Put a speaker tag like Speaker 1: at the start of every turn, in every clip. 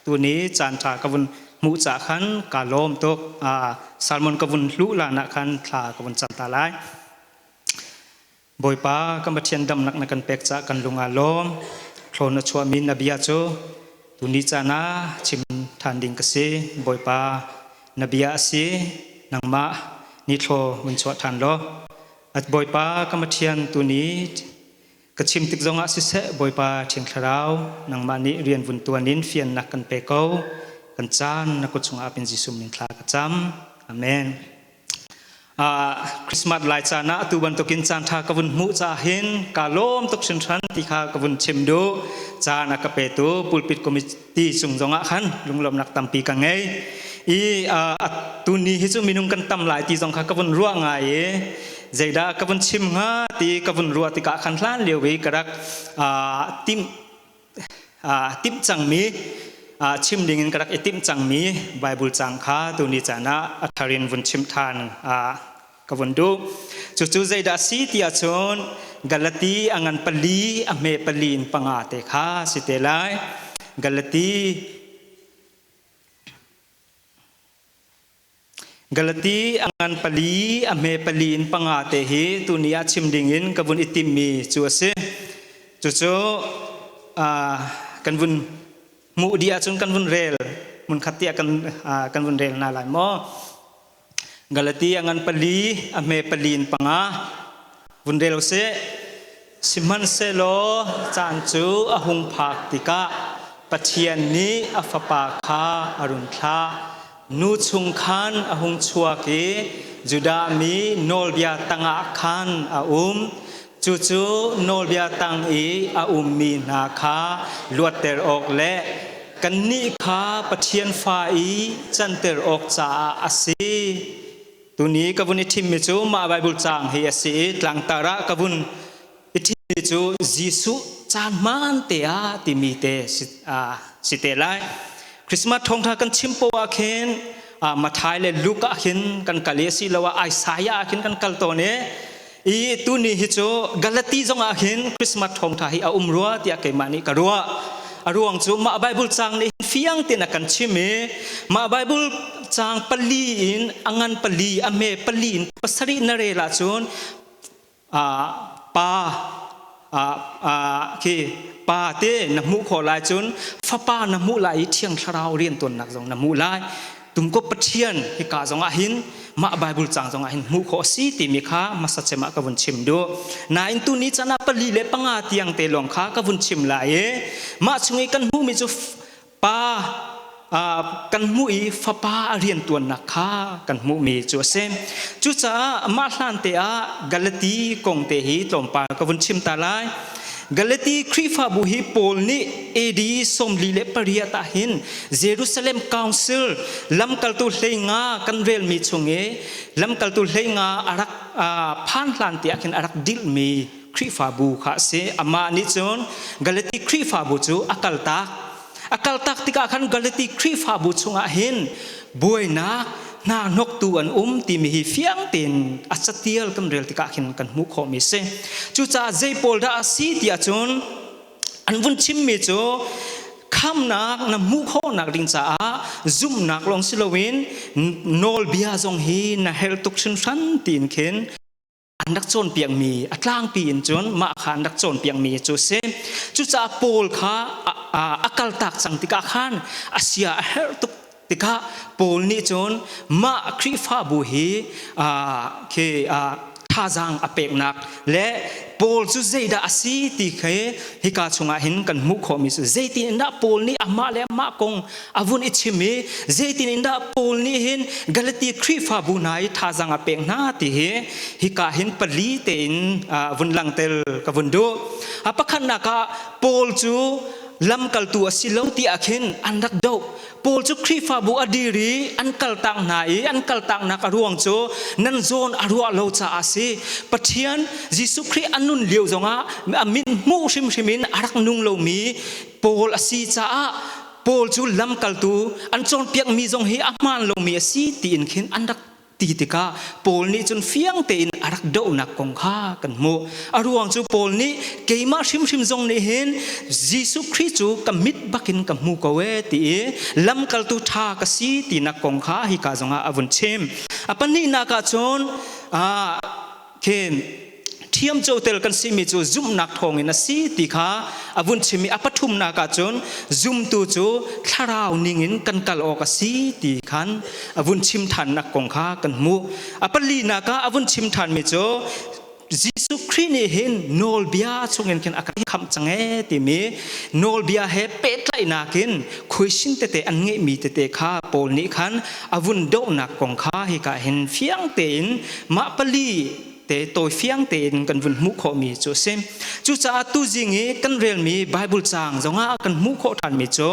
Speaker 1: Tuni caan ṭha ka vun hmuh ca khan kaa lawm tuk. Salmon ka vun hluh lan ah khan thla ka vun cam ta lai. Bawipa kan Pathian damnak na kan pek caah kan lung aa lawm. Thlawn na chuahmi na bia cu tuni caan ah chim ṭhan ding ka si. Bawipa na bia a si. Nangmah ni thlaw vun chuah ṭhan law. At Bawipa kan Pathian tuni Ka chim tik zongah siseh Bawipa Thiang Thlarau nangmah nih rian vun tuan in fiannak kan pe ko. Kan caan na kut chungah pin Jesuh min thla ka cam. Amen. Christmas lai caan ah atu bantukin caan ṭha ka vun hmuh caah hin ka lawm tuk hringhran ti kha ka vun chim duh. Caan a ka petu pulpit committee cung zongah khan lunglawmhnak tampi ka ngei. I tuni hi cu minung kan tam lai ti zong kha ka vun ruah ngai i zeidah ka vun chim hnga ti ka vun ruah tikah khan hlan lio i ka rak timh timh cangmi chim ding in ka rak i timh cangmi Bible cang kha tuni caan ah a thar in vun chim than ka vun duh. Cucu zeidah si ti ahcun Galati a ngan pali a hme pali in panga te kha si te lai. Galati Galati a ngan pali, a hme pali in panga te hi tuni ah chim ding in ka vun i timmi cu a si. Cucu kan vun hmuh dih ahcun kan vun rel hmunkhat tiah kan kan vun rel hna lai maw? Galati a ngan pali, a hme pali in panga vun rel usih. Sihmanhsehlaw caan cu a hung phak tikah Pathian nih a Fapa kha a run thlah. Nu chung khan a hung chuak i Judah mi nawlbia tangah khan a um. Cucu nawlbia tang i a ummi hna kha luatter awk le kannih kha Pathian fa i canter awk caah a si. Tuni ka vun i thimmi cu mah Baibal caang hi a si i tlangtar ah ka vun i thimmi cu Jesuh caan hmaan te ah timi te si te lai. Christmas thawngtha kan chim poah ah khin Mathai le Luke ah khin kan kal i asiloah Isaiah ah khin kan kal tawn i i tuni hi cu Galati zong ah khin Christmas thawngtha hi a um rua tiah keimah nih ka ruah. A ruang cu mah Bible caang nih fiang tein a kan chim i mah Bible caang pali in a ngan pali a hme pali in pasarih na rel ahcun pa khi pa te na hmuh khawh lai cun fapa na hmuh lai i thiang thlarau riantuannak zong na hmuh lai. Tungko Pathian hika zong ah hin mah Bible cang zong ah hin hmuh khawh a si timi kha hmasa cem ah ka vun chim duh. Nain tuni chan ah pali le panga tiang te lawng kha ka vun chim lai i mah chung i kan hmuhmi cu pa kan hmuh i fapa a riantuannak kha kan hmuhmi cu a si. Cucaah mah hlan te ah Galati kong te hi tlawmpal ka vun chim ta lai. Galati Khrihfabu hi Paul nih AD 48 ah hin Jerusalem Council lamkaltu hleinga kan relmi chung i lamkaltu hleinga a rak phan hlan tiah khin a rak dilhmi Khrihfabu kha a si. Amah nih cun Galati Khrihfabu cu a kaltak. A kaltak tikah khan Galati Khrihfabu chungah hin buainak hna hnoktu an um timi hi fiang tein a catial kan rel tikah khin kan hmuh khawhmi si. Cucaah zei pawl dah a si ti ahcun an vun chimmi cu khamnak na hmuh khawhnak ding caah zumhnak lawng si loin nawlbia zong hi na herh tuk hringhran tiin khin an rak cawnpiakmi a tlangpi in cun mah kha an rak cawnpiakmi cu a si. Cucaah Paul kha a kaltak cang tikah khan a sia a herh tuk tikah Paul nih cun mah Khrihfabu hi khi thazaang a peknak le Paul cu zeidah a si ti khi hika chungah hin kan hmuh khawhmi cu zeitin in dah Paul nih amah le amah kong a vun i chim i zeitin in dah Paul nih hin Galati Khrihfabu hna i thazaang a pek hna ti hi hika hin pali tein vun langter ka vun duh. A pakhatnak ah Paul cu lamkaltu a si lo ti ah khin an rak doh. Paul cu Khrihfabu a dir i an kaltak hna i an kaltaknak a ruang cu nan zawn a ruah lo caah a si. Pathian Jesuh Khrih a nun lio zongah a min hmuh hrimhrim in a rak nung lomi Paul a si caah Paul cu lamkaltu an cawnpiakmi zong hi a hmaan lomi a si tiin khin an rak ti tikah Paul nih cun fiang tein a rak dohnak kong kha kan hmuh. A ruang cu Paul nih keimah hrimhrim zong nih hin Jesuh Khrih cu ka mit bakin ka hmu ko e ti i lamkaltu ṭha ka si tinak kong kha hika zongah a vun chim. A pahnihnak ah cun khin ṭhiamco tel kan simi cu zumhnak thawngin a si ti kha a vun chim i a pathumnak ah cun zumtu cu thlarau ningin kan kal awk a si ti khan a vun chim ṭhannak kong kha kan hmuh. A palinak ah a vun chim ṭhanmi cu Jesuh Khrih nih hin nawlbia chungin khin a kan khamh cang ee timi nawlbia he pehtlaihnak in khuaisin tete an ngeihmi tete kha Paul nih khan a vun dohnak kong kha hika hin fiang tein mah pali te tawi fiang tein kan vun hmuh khawhmi cu a si. Cucaah tuzing i kan relmi Bible caang zongah kan hmuh khawh ṭhanmi cu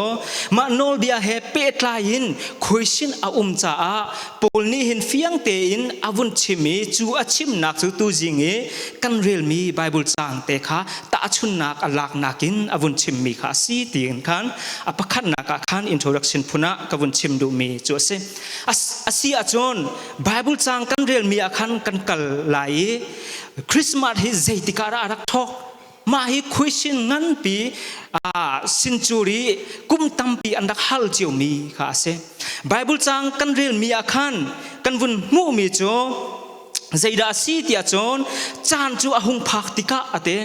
Speaker 1: mah nawlbia he pehtlai in khuaisin a um caah Paul nih hin fiang tein a vun chim i cu a chimnak cu tuzing i kan relmi Bible caang te kha tahchunnak a laknak in a vun chimmi kha a si tiin khan a pakhatnak ah khan introduction phun ah ka vun chim duhmi cu a si. A si ahcun Bible caang kan relmi ah khan kan kal lai i Christmas hi zeitik ah dah a rak thawk? Mah hi question nganpi century kum tampi an rak hal ciomi kha a si. Bible caang kan relmi ah khan kan vun hmuhmi cu zeidah a si tiah cun caan cu a hung phak tikah a ti.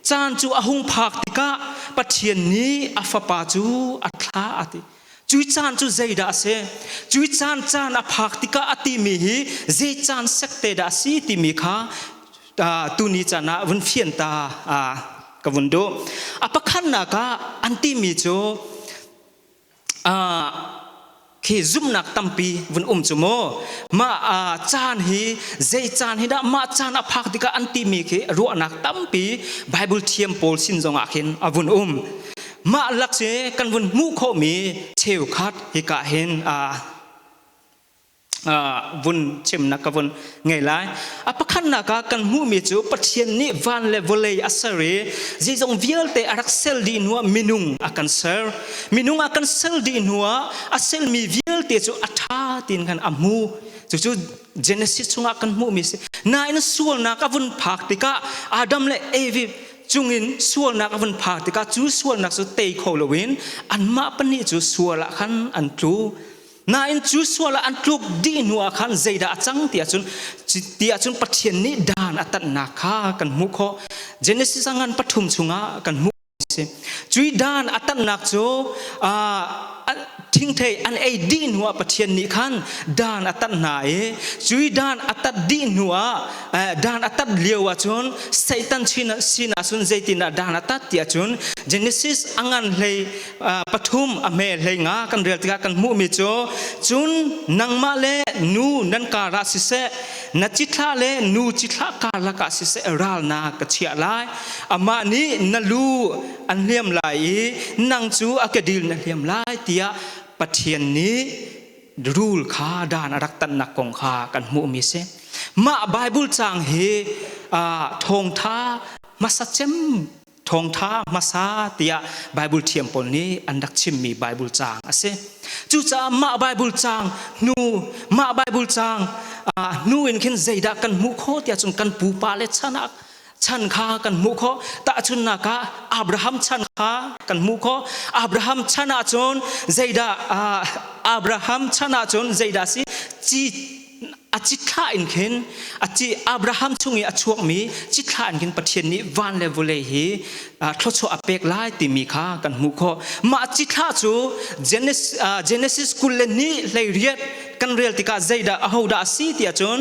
Speaker 1: Caan cu a hung phak tikah Pathian nih a fapa cu a thlah a ti. Cui caan cu zeidah a si? Cui caan caan a phak tikah a timi hi zei caan sekte dah a si timi kha tuni caan ah vun fian ta ka vun duh. A pakhatnak ah an timi cu khi zumhnak tampi vun um cu mu. Mah caan hi zei caan hi dah mah caan a phak tikah an timi khi ruahnak tampi Bible thiam pawl sin zongah khin a vun um. Mah lak si kan vun hmuh khawhmi cheukhat hika hin vun chimnak ka vun ngei lai. A pakhatnak ah kan hmuhmi cu Pathian nih van le vawlei a ser i zeizong vialte a rak sel dih hnuah minung a kan ser. Minung a kan sel dih hnuah a selmi vialte cu a ṭha tiin khan a hmu. Cucu Genesis chungah kan hmuhmi si. Nain sualnak a vun phak tikah Adam le Evi cungin sualnak a vun phak tikah cu sualnak cu tei kho loin anmah pahnih cu sual ah khan an tlu. Nain cu sual ah an tluk dih hnu ah khan zeidah a cang ti ahcun ti ahcun Pathian nih dan a tanhnak kha kan hmuh khawh. Genesis a ngan pathum chungah kan hmuh si. Cui dan a tanhnak cu thingthei an ei dih hnu ah Pathian nih khan dan a tat hna i cui dan a tat dih hnu ah dan a tat lio ahcun Satan sin ahcun zeitindah dan a tat ti ahcun Genesis a ngan hlei pathum a hme hlei nga kan rel tikah kan hmuhmi cu cun nangmah le nu nan karah siseh na cithlah le nu cithlah karlak ah siseh ralnak ka chiah lai amah nih na lu an hliam lai i nang cu a kedil na hliam lai tiah Pathian nih rul kha dan a rak tannak kong kha kan hmuhmi si. Mah Bible caang hi thawngtha hmasa cem thawngtha hmasa tiah Bible thiam pawl nih an rak chimmi Bible caang a si. Cucaah mah Bible caang hnu mah Bible caang hnu in khin zeidah kan hmuh khawh tiah cun kan pupa le chan ah chan kha kan hmuh khawh. Tahchunhnak ah Abraham chan kha kan hmuh khawh. Abraham chan ahcun zeidah Abraham chan ahcun zeidah si ci a cithlah in khin a ci Abraham chung i a chuakmi cithlah in khin Pathian nih van le vawlei hi thluachuah a pek lai timi kha kan hmuh khawh. Mah cithlah cu Genesis, Genesis 22 kan rel tikah zeidah ahodah a si tiah cun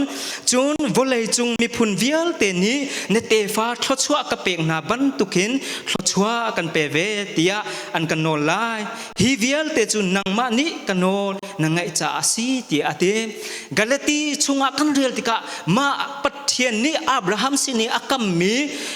Speaker 1: cun vawlei cung miphun vialte nih na tefa thluachuah ka pek hna bantukin thluachuah kan pe ve tiah an kan nawl lai. Hi vialte cu nangmah nih ka nawl na ngaih caah a si tiah a ti. Galati chungah kan rel tikah mah Pathian nih Abraham sin i a kammi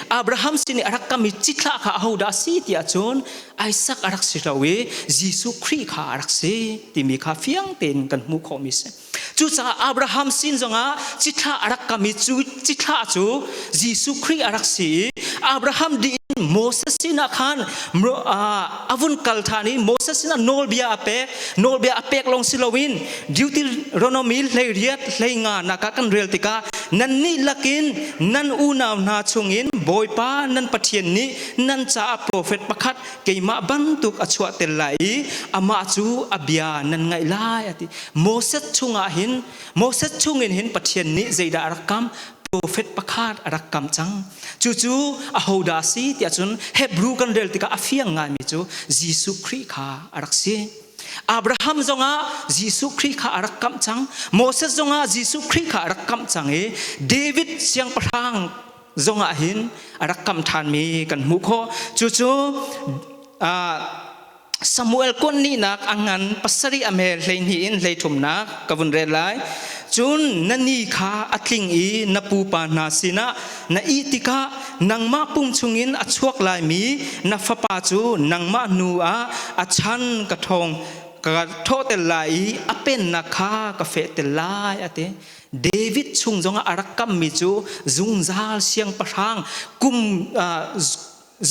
Speaker 1: Abraham sin i a rak kammi cithlah kha ahodah a si tiah cun Isaac a rak si lo i Jesuh Khrih kha a rak si timi kha fiang tein kan hmuh khawhmi si. Cucaah Abraham sin zongah cithlah a rak kam i cu cithlah cu Jesuh Khrih a rak si i Abraham dih Moses sinah khan a vun kal ṭhan i Moses sinah nawlbia a pek. Nawlbia a pek lawng si loin Deuteronomy 18 hleinga nak ah kan rel tikah nannih lakin nan unau hna chungin Bawipa nan Pathian nih nan caah profet pakhat keimah bantuk a chuahter lai i amah cu a bia nan ngaih lai a ti. Moses chungah hin Moses chungin hin Pathian nih zeidah a rak kam? Profet pakhat a rak kam cang. Cucu ahodah a si tiah cun Hebrew kan rel tikah a fiang ngaimi cu Jesuh Khrih kha a rak si. Abraham zongah Jesuh Khrih kha a rak kamh cang. Moses zongah Jesuh Khrih kha a rak kamh cang i David siangpahrang zongah hin a rak kamh ṭhanmi kan hmuh khawh. Cucu Samuel kuanhnihnak a ngan pasarih a hme 12 in 33nak ka vun rel lai. Cun na ni kha a tling i na pupa hna sinah na ih tikah nangmah pum chungin a chuak laimi na fapa cu nangmah hnu ah a chan ka ṭhawng ka thawhter lai i a pennak kha ka fehter lai a ti. David chung zongah a rak kammi cu zungzal siangpahrang kum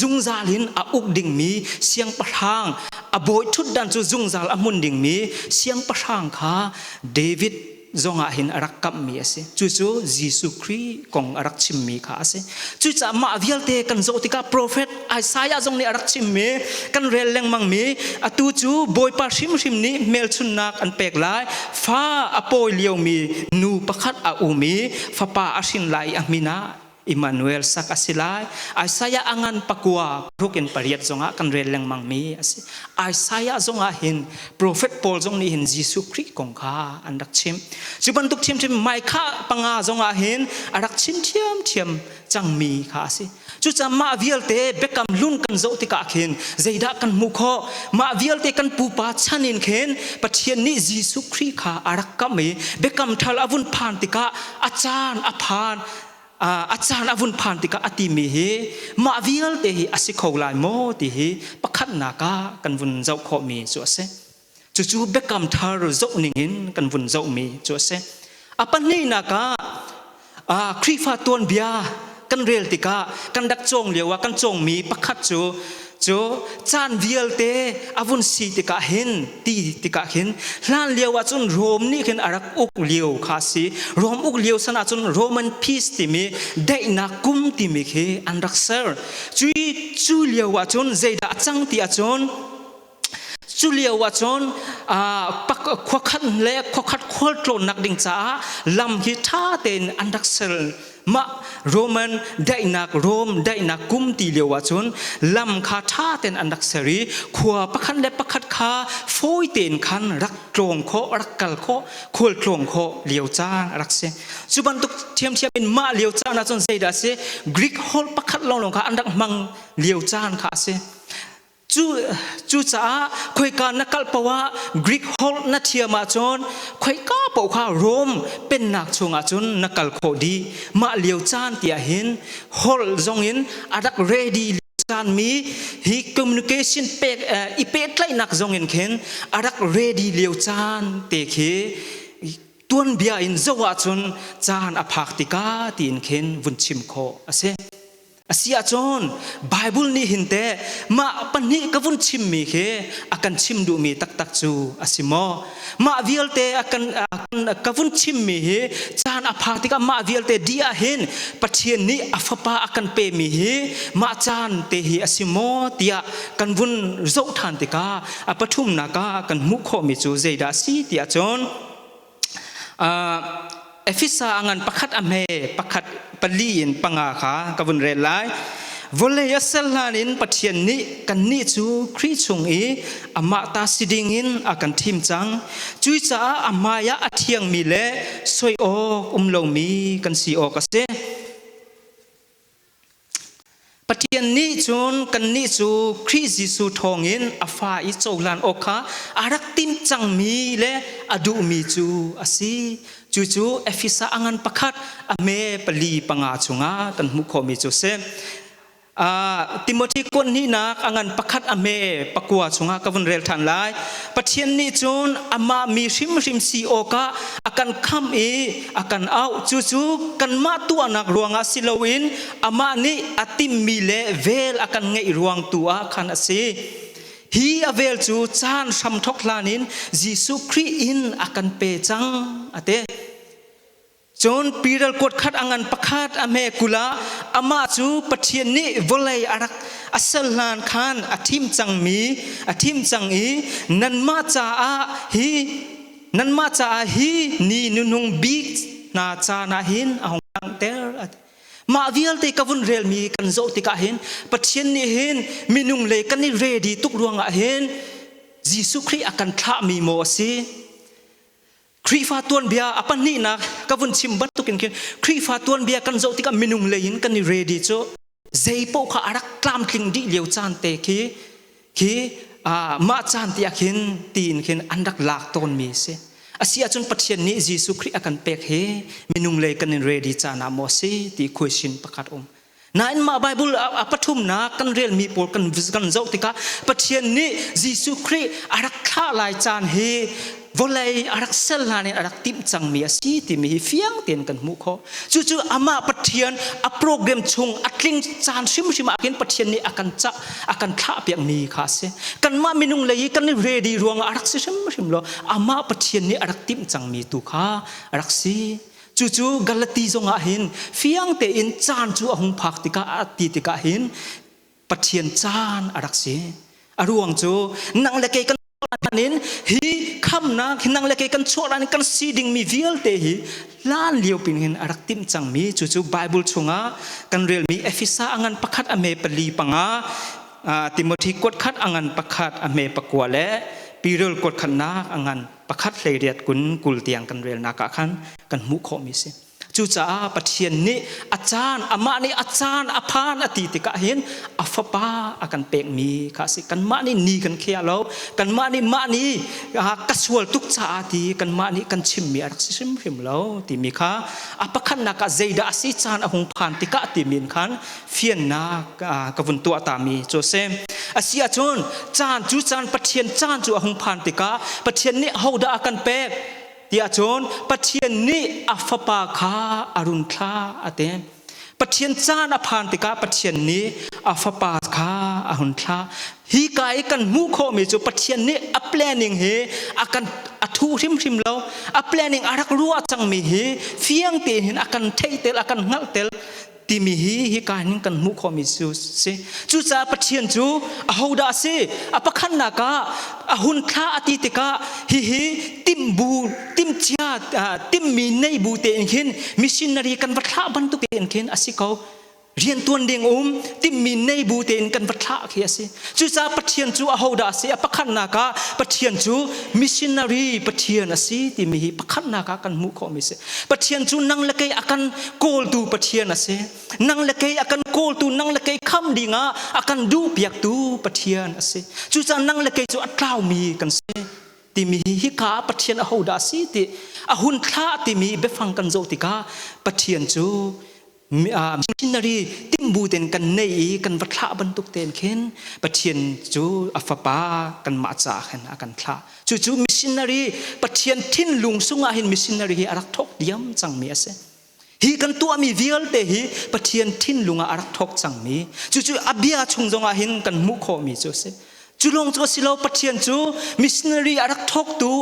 Speaker 1: zungzal in a uk dingmi siangpahrang a bawi ṭhutdan cu zungzal a hmun dingmi siangpahrang kha David zongah hin a rak kamhmi a si. Cucu Jesuh Khrih kong a rak chimmi kha a si. Cucaah mah vialte kan zoh tikah profet Isaiah zong nih a rak chimmi kan rel lengmangmi atu cu Bawipa hrimhrim nih hmelchunnak an pek lai. Fa a pawi liomi nu pakhat a um i fapa a hrin lai i a min ah Immanuel sak a si lai. Isaiah a ngan pakua ruk in pariat zongah kan rel lengmang mi a si. Isaiah zongah hin profet Paul zong nih hin Jesuh Khrih kong kha an rak chim. Cu bantuk ṭhiamṭhiam Micah panga zongah hin a rak chim ṭhiamṭhiam cangmi kha a si. Cucaah mah vialte biakam hlun kan zoh tikah khin zeidah kan hmuh khawh? Mah vialte kan pupa chan in khin Pathian nih Jesuh Khrih kha a rak kamh i biakam thar a vun phan tikah a caan a phan a caan a vun phan tikah a timi hi mah vialte hi a si kho lai maw ti hi pakhatnak ah kan vun zoh khawhmi cu a si. Cucu biakam thar zoh ningin kan vun zohmi cu a si. A pahnihnak ah Khrihfa tuanbia kan rel tikah kan rak cawng lio ah kan cawngmi pakhat cu cu caan vialte a vun si tikah hin ti tikah hin hlan lio ah cun Rom nih khin a rak uk lio kha si. Rom uk lio san ah cun Roman peace timi daihnak kum timi khi an rak ser. Cui cu lio ah cun zeidah a cang ti ahcun Cu lio ah cun khuakhat le khuakhat khualtlawnnak ding caah lam hi ṭha tein an rak ser. Mah Roman daihnak Rom daihnak kum ti lio ah cun lam kha ṭha tein an rak ser i khua pakhat le pakhat kha fawi tein khan rak tlawng khawh, rak kal khawh, khual tlawng khawh lio caan a rak si. Cu bantuk ṭhiamṭhiam in mah lio caan ah cun zeidah a si? Greek holh pakhat lawnglawng kha an rak hmang lio caan kha a si. Cu cucaah khoika na kal paoh ah Greek holh na thiam ahcun khoika paoh kha Rome pennak chungah cun na kal khawh dih. Mah lio caan tiah hin holh zongin a rak ready caan mi hi communication pek i pehtlaihnak zongin khin a rak ready lio caan te khi tuanbia in zoh ahcun caan a phak tikah tiin khin vun chim khawh a si. A si ahcun Bible nih hin teh mah pahnih ka vun chimmi khi a kan chim duhmi taktak cu a si maw? Mah vialte a kan, ka vun chimmi hi caan a phak tikah mah vialte dih ah hin Pathian nih a fapa a kan pemi hi mah caan te hi a si maw tiah kan vun zoh ṭhan tikah a pathumnak ah kan hmuh khawhmi cu zeidah a si tiah cun Efesa a ngan pakhat a hme pakhat pali in panga kha ka vun rel lai. Vawlei a ser hlan in Pathian nih kannih cu Khrih chung i amah ta si ding in a kan thim cang. Cucaah a hmai ah a thiangmi le soi awk um lomi kan si awk a si. Pathian nih cun kannih cu Khrih Jesuh thawngin a fa i cohlan awk kha a rak timh cangmi le a duhmi cu a si. Cucu Efesa a ngan pakhat a hme pali panga chungah kan hmuh khawhmi cu a si. Timothy kuat hnihnak a ngan pakhat a hme pakua chungah ka vun rel ṭhan lai. Pathian nih cun amah mi hrimhrim si awkah a a kan khamh i a kan auh. Cucu kanmah tuahnak ruangah si loin amah nih a timhmi le vel a kan ngeih ruang tu ah khan a si. Hi a vel cu caan hramthawk hlan in Jesuh Khrih in a kan pe cang a ti. Cun piral kuat khat a ngan pakhat a hme 20 ah amah cu Pathian nih vawlei a rak a sal hlan khan a thim cangmi a thim cang i nanmah caah hi nanmah caah hi ni nuhnung bik hna caan ah hin a hung langhter a ti. Mah vialte ka vun relmi kan zoh tikah hin Pathian nih hin minung lei kan i ready tuk ruangah hin Jesuh Khrih a kan thlahmi maw a si? Khrihfa tuanbia a pahnihnak ka vun chim bantukin khin Khrihfa tuanbia kan zoh tikah minung lei in kan i ready cu zei paoh kha a rak tlamtling dih lio caan te khi khi mah caan ti ah khin tiin khin an rak lak tawnmi a si. A si ahcun Pathian nih Jesuh Khrih a kan pek hi minung lei kan in ready caan ah maw a si ti question pakhat um. Nain mah Bible a pathumnak kan relmi pawl kan kan zoh tikah Pathian nih Jesuh Khrih a rak thlah lai caan hi vawlei a rak sel hlan in a rak timh cangmi a si timi hi fiang tein kan hmuh khawh. Cucu amah Pathian a program chung a tling caan hrimhrim ah khin Pathian nih a kan cah a kan thlah piakmi kha a si. Kanmah minung lei i kan i ready ruangah a rak si hrimhrim lo. Amah Pathian nih a rak timh cangmi tu kha a rak si. Cucu Galati zongah hin fiang tein caan cu a hung phak tikah a ti tikah hin Pathian caan a rak si. A ruang cu nang le kei kan in hi khamnak hi nang le kei kan chuah in kan si dingmi vialte hi hlan lio pin hin a rak timh cangmi cucu Bible chungah kan relmi Efesa a ngan pakhat a me pali panga Timothy kuat khat a ngan pakhat a me pakua le Pirul kuat khatnak a ngan pakhat 18 kun 20 tiang kan relnak ah khan kan hmuh khawhmi si. Cucaah Pathian nih a caan amah nih a caan a phan a ti tikah hin a fapa a kan pekmi kha a si. Kanmah nih ni kan khia lo. Kanmah nih mah nih ka sual tuk caah ti kanmah nih kan chimmi a rak si hrimhrim lo timi kha a pakhatnak ah zeidah a si caan a hung phan tikah timi in khan fiannak ka vun tuah tami cu a si. A si ahcun caan cu caan Pathian caan cu a hung phan tikah Pathian nih hodah a kan pek ti ahcun Pathian nih a fapa kha a run thlah a ti. Pathian caan a phan tikah Pathian nih a fapa kha a hun thlah. Hi ka i kan hmuh khawhmi cu Pathian nih a planning hi a kan a thu hrimhrim lo. A planning a rak ruah cangmi hi fiang tein hin a kan theihtel a kan hngalhtel timi hi hika hin kan hmuh khawhmi cu si. Cucaah Pathian cu ahodah a si? A pakhatnak ah a hun thla a ti tikah hihi timhbu timhcia timhmi nei bu tein khin missionary kan va thlah bantuk tein khin a si ko. Riantuan ding um timhmi nei bu tein kan va thlah khi a si. Cucaah Pathian cu ahodah a si? A pakhatnak ah Pathian cu missionary Pathian a si timi hi pakhatnak ah kan hmuh khawhmi si. Pathian cu nang le kei a kan kawltu Pathian a si. Nang le kei a kan kawltu, nang le kei kham dingah a kan duhpiaktu Pathian a si. Cucaah nang le kei cu a tlaumi kan si timi hi hika ah Pathian ahodah a si ti a hun thlah timi biafang kan zoh tikah Pathian cu missionary timbu ten kan nei i kan va thlah bantuk ten khin Pathian cu a fapa kanmah caah khan a kan thlah. Cucu missionary Pathian thinlung sungah hin missionary hi a rak thawk diam cangmi a si. Hi kan tuahmi vialte hi Pathian thinlung ah a rak thawk cangmi cucu a bia chung zongah hin kan hmuh khawhmi cu a si. Cu lawng cu a si lo Pathian cu missionary a rak thawktu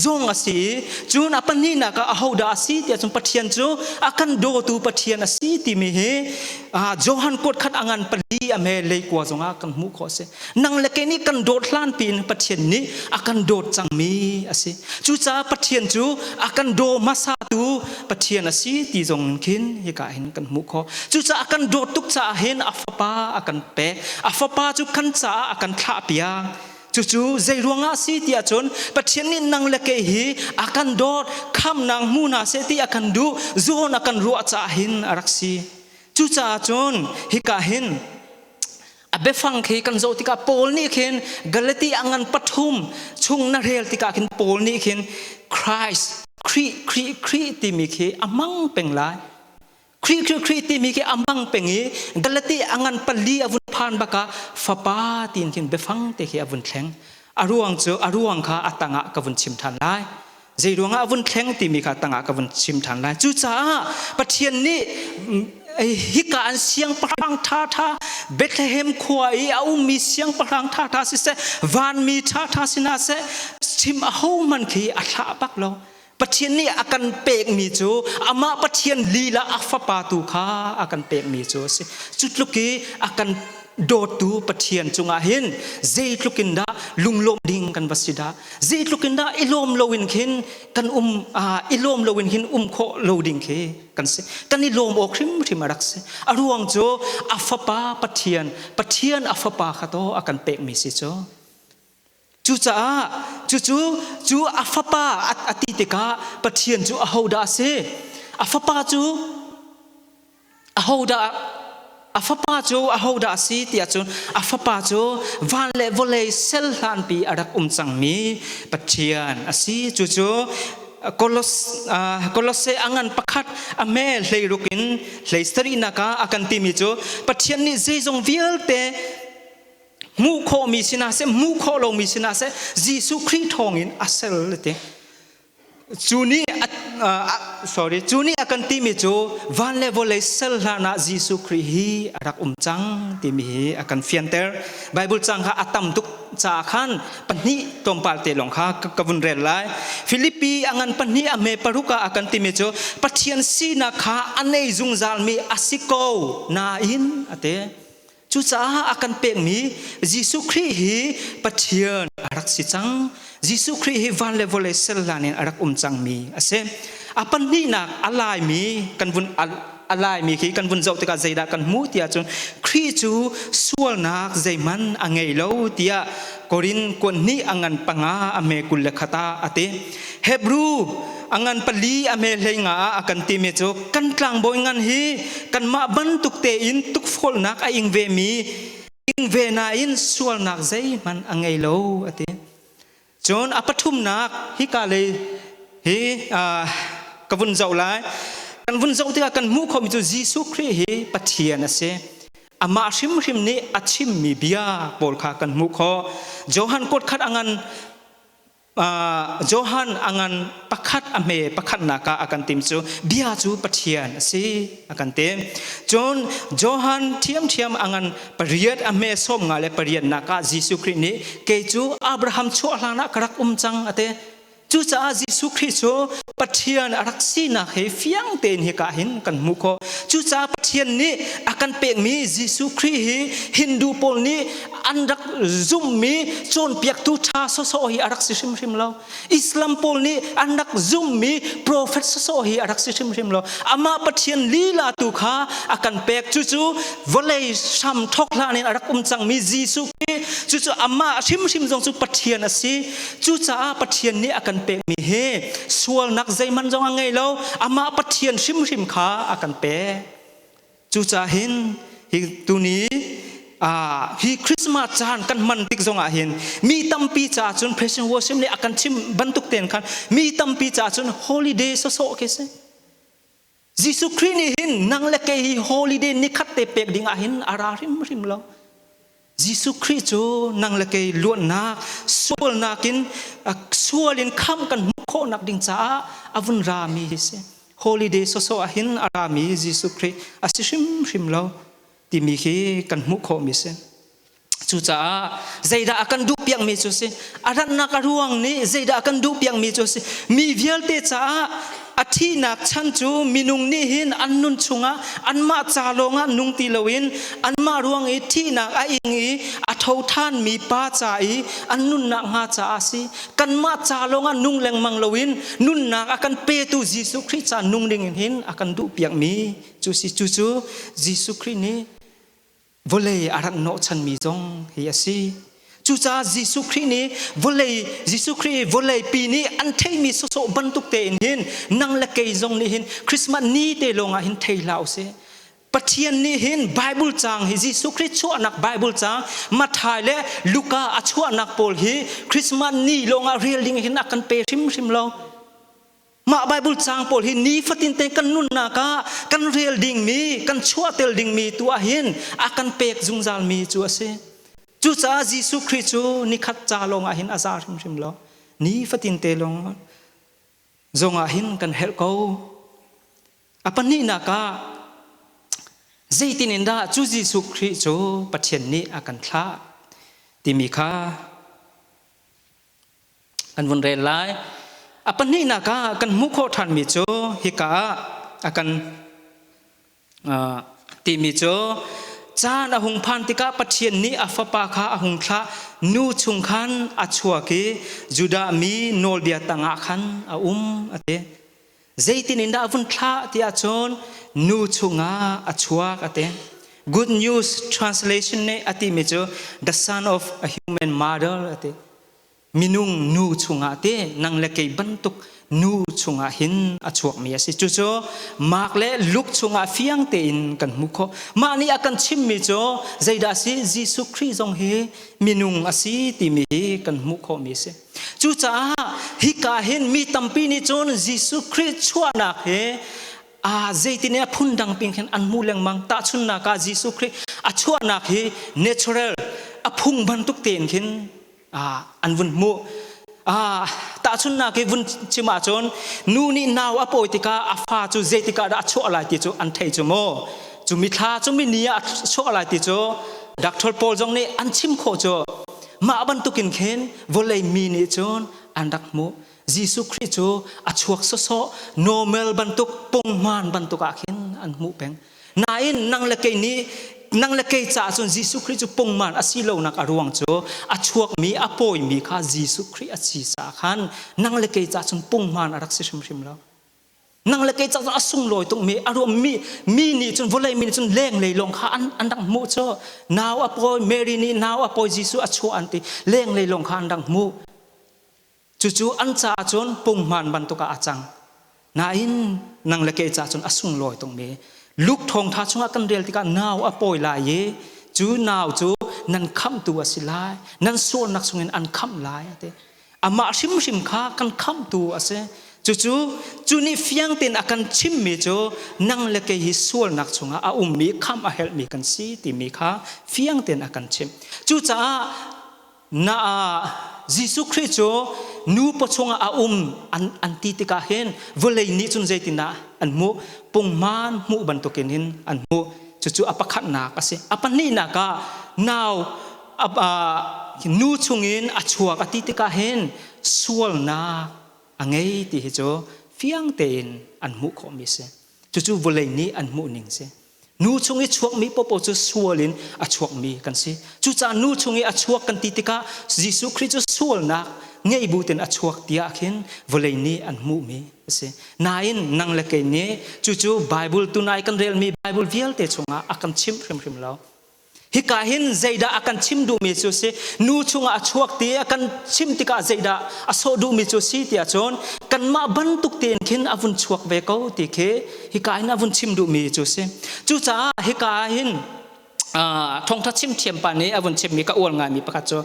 Speaker 1: zong a si i cun a pahnihnak ah ahodah a si tiah cun Pathian cu a kan dawtu Pathian a si timi hi Johan kuat khat a ngan pali a me leikua zongah kan hmuh khawh a si. Nang le kei nih kan dawt hlan piin Pathian nih a kan dawt cangmi a si. Cucaah Pathian cu a kan daw hmasatu Pathian a si ti zong khin hika hin kan hmuh khawh. Cucaah a kan dawt tuk caah hin a fapa a kan pek. A fapa cu kan caah a kan thlahpiak. Cucu zei ruangah a si tiah cun Pathian nih nang le kei hi a kan dawt, khamnak hmu hna seh ti a kan duh, zawn a kan ruah caah hin a rak si. Cucaah cun hika hin a biafang khi kan zoh tikah Paul nih khin Galati a ngan pathum chung na rel tikah khin Paul nih khin Christ Khrih Khrih Khrih timi khi a hmang peng lai. Khrih Khrih Khrih timi khi a hmang peng i Galati a ngan pali a vun phan bakah fapa tiin khin biafang te khi a vun thleng. A ruang cu a ruang kha a tangah ka vun chim ṭhan lai. Zei ruangah a vun thleng timi kha tangah ka vun chim ṭhan lai. Cucaah Pathian nih hika an siangpahrang ṭhaṭha Bethlehem khua i a ummi siangpahrang ṭhaṭha siseh, vanmi ṭhaṭha si hna seh, chim ahohmanh khi a thlah bak lo. Pathian nih a kan pekmi cu amah Pathian lila a fapa tu kha a kan pekmi cu a si. Cu tluk i a kan dawttu Pathian cungah hin zeitluk in dah lunglawm ding kan va si dah. Zeitluk in dah i lawm loin khin kan um i lawm loin hin um khawh lo ding khi kan si. Kan i lawm awk hrimhrim a rak si. A ruang cu a fapa Pathian, Pathian a fapa kha to a kan pekmi si cu. Cucaah cucu cu a fapa a ti tikah Pathian cu ahodah a si? A fapa cu ahodah a fapa cu ahodah a si tiah cun a fapa cu van le vawlei sel hlanpi a rak um cangmi Pathian a si. Cucu Kolosse a ngan pakhat a hme hleiruk in hlei sarihnak ah a kan timi cu Pathian nih zeizong vialte hmuh khawhmi sinah seh hmuh khawh lomi sinah seh Jesuh Khrih thawngin a ser ti cu nih sorry cu nih a kan timi cu van le vawlei sel hlan ah Jesuh Khrih hi a rak um cang timi hi a kan fianter Bible cang kha a tam tuk caah khan pahnih tlawmpal te lawng kha ka vun rel lai Filipi a ngan pahnih a hme paruk ah a kan timi cu Pathian sinak kha a nei zungzalmi a si ko nain a ti Cucaah a kan pekmi Jesuh Khrih hi Pathian a rak si cang. Jesuh Khrih hi van le vawlei ser hlan in a rak um cangmi a si. A pahnihnak a laimi kan vun a laimi khi kan vun zoh tikah zeidah kan hmuh tiah cun Khrih cu sualnak zeihmanh a ngei lo tiah Korin kuanhnih a ngan panga a hme 21 ah a ti. Hebrew a ngan pali a hme hlei nga ah a kan timi cu kan tlangbawi ngan hi kanmah bantuk tein tukforhnak a ing vemi ing ve nain sualnak zeihmanh a ngei lo a ti. Cun a pathumnak hika lei hi ka vun zoh lai. Kan vun zoh tikah kan hmuh khawhmi cu Jesuh Khrih hi Pathian a si. Amah hrimhrim nih a chimmi bia pawl kha kan hmuh khawh. Johan kuat khat a ngan Johan a ngan pakhat a hme pakhatnak ah a kan tim cu bia cu Pathian a si a kan tim. Cun Johan ṭhiamṭhiam a ngan pariat a hme sawm nga le pariatnak ah Jesuh Khrih nih kei cu Abraham chuah hlan ah ka rak um cang a ti. Cucaah Jesuh Khrih cu Pathian a rak sinak he fiang tein hika hin kan hmuh khawh. Cucaah Pathian nih a kan pekmi Jesuh Khrih hi Hindu pawl nih an rak zumhmi cawnpiaktu ṭha sawsawh hi a rak si hrimhrim lo. Islam pawl nih an rak zumhmi prophet sawsawh hi a rak si hrimhrim lo. Amah Pathian lila tu kha a kan pek. Cucu vawlei hram thawk hlan in a rak um cangmi Jesuh Khrih cucu amah hrimhrim zong cu Pathian a si. Cucaah Pathian nih a kan pekmi hi sualnak zeihmanh zong a ngei lo. Amah Pathian hrimhrim kha a kan pek. Cucaah hin hi tuni hi Christmas caan kan hman tik zongah hin mi tampi caah cun President Worship nih a kan chim bantuk tein khan mi tampi caah cun holiday sawsawh khi si. Jesuh Khrih nih hin nang le kei hi holiday nikhat te pek ding ah hin a ra hrimhrim lo. Jesuh Khrih cu nang le kei luatnak sualnak in sual in khamh kan hmuh khawhnak ding caah a vun rami hi si. Holiday sawsawh ah hin a rami Jesuh Khrih a si hrimhrim lo timi khi kan hmuh khawhmi si. Cucaah zeidah a kan duhpiakmi cu si? A ratnak a ruang nih zeidah a kan duhpiakmi cu si? Mi vialte caah a thihnak chan cu minung nih hin an nun chungah anmah ca lawngah nung ti loin anmah ruang i thihnak a ing i a tho ṭhanmi pa ca i an nunnak hnga caah a si. Kanmah ca lawngah nung lengmang loin nunnak a kan petu Jesuh Khrih ca nung ding in hin a kan duhpiakmi cu si. Cucu Jesuh Khrih nih vawlei a rak hnawhchanmi zong hi a si. Cucaah Jesuh Khrih nih vawlei Jesuh Khrih vawlei pi nih an theimi sawsawh bantuk tein hin nang le kei zong nih hin Christmas ni te lawng ah hin thei hlah usih. Pathian nih hin Bible caang hi Jesuh Khrih chuahnak Bible caang Matthai le Luka a chuahnak pawl hi Christmas ni lawng ah rel ding hin a kan pe hrimhrim lo. Mah Bible caang pawl hi nifatin te kan nunnak ah kan rel dingmi, kan chuahtel dingmi tu ah hin a kan pek zungzalmi cu a si. Cucaah Jesuh Khrih cu nikhat ca lawng ah hin a za hrimhrim lo. Nifatin te lawng zong ah hin kan herh ko. A pahnihnak ah zeitin in dah cu Jesuh Khrih cu Pathian nih a kan thlah timi kha kan vun rel lai. A pahnihnak ah kan hmuh khawh ṭhanmi cu hika ah a kan timi cu caan a hung phan tikah Pathian nih a fapa kha a hung thlah nu chung khan a chuak i Judah mi nawlbia tangah khan a um a ti. Zeitin in dah a vun thlah ti ahcun nu chungah a chuak a ti. Good News Translation nih a timi cu the son of a human mother a ti. Minung nu chungah te nang le kei bantuk nu chungah hin a chuakmi a si. Cucu Mark le Luke chungah fiang tein kan hmuh khawh. Mah nih a kan chimmi cu zeidah a si? Jesuh Khrih zong hi minung a si timi hi kan hmuh khawhmi a si. Cucaah hika hin mi tampi nih cun Jesuh Khrih chuahnak hi a zeitin a phundang ping khin an hmuh lengmang. Tahchunhnak ah Jesuh Khrih a chuahnak hi natural a phung bantuk tein khin an vun hmuh. Tahchunhnak hi vun chim ahcun nu nih nau a pawi tikah a fa cu zeitikah dah a chuah lai ti cu an thei cu mu. Cu mithla cu mini ah a chuah lai ti cu doctor pawl zong nih an chim khawh cu. Mah bantukin khin vawlei mi nih cun an rak hmuh. Jesuh Khrih cu a chuak sawsawh normal bantuk punghman bantuk ah khin an hmuh peng. Nain nang le kei nih nang le kei caah cun Jesuh Khrih cu pungman a si lonak a ruang cu a chuakmi a pawimi kha Jesuh Khrih a si caah khan nang le kei caah cun punghman a rak si hrimhrim lo. Nang le kei caah cun a sunglawi tukmi a ruang mi mi nih cun vawlei mi nih cun lenglei lawng kha an an rak hmuh cu nau a pawi Mary nih nau a pawi Jesuh a chuah an ti lenglei lawng kha an rak hmuh. Cucu an caah cun punghman bantuk ah a cang. Nain nang le kei caah cun a sunglawi tukmi Luke thawngtha chungah kan rel tikah nau a pawi lai i cu nau cu nan khamhtu a si lai, nan sualnak chungin an khamh lai a ti. Amah hrimhrim kha kan khamhtu a si. Cucu cu nih fiang tein a kan chimmi cu nang le kei hi sualnak chungah a ummi khamh a helhmi kan si timi kha fiang tein a kan chimh. Cucaah na Jesuh Khrih cu nu pawchung ah a um an, an ti tikah hin vawlei nih cun zeitindah an hmuh punghman hmuh bantukin hin an hmuh cucu a pakhatnak a si a pahnihnak ah nau a, a, nu chungin a chuak a ti tikah hin sualnak a ngei ti hi cu fiang tein an hmuh khawhmi si cucu vawlei nih an hmuh ning si Nu chung i chuakmi popo cu sual in a chuakmi kan si. Cucaah nu chung i a chuak kan ti tikah Jesuh Khrih cu sualnak ngei bu tein a chuak tiah khin vawlei nih an hmuhmi a si. Nain nang le kei nih cucu Bible tunai kan relmi Bible vialte chungah a kan chimh hrimhrim lo. Hika hin zeidah a kan chim duhmi cu si nu chungah a chuak ti a kan chim tikah zeidah a sawh duhmi cu si tiah cun kanmah bantuk tein khin a vun chuak ve ko ti khi hika hin a vun chim duhmi cu si. Cucaah hika ah hin thawngtha chim thiam pa nih a vun chimmi ka uar ngaimi pakhat cu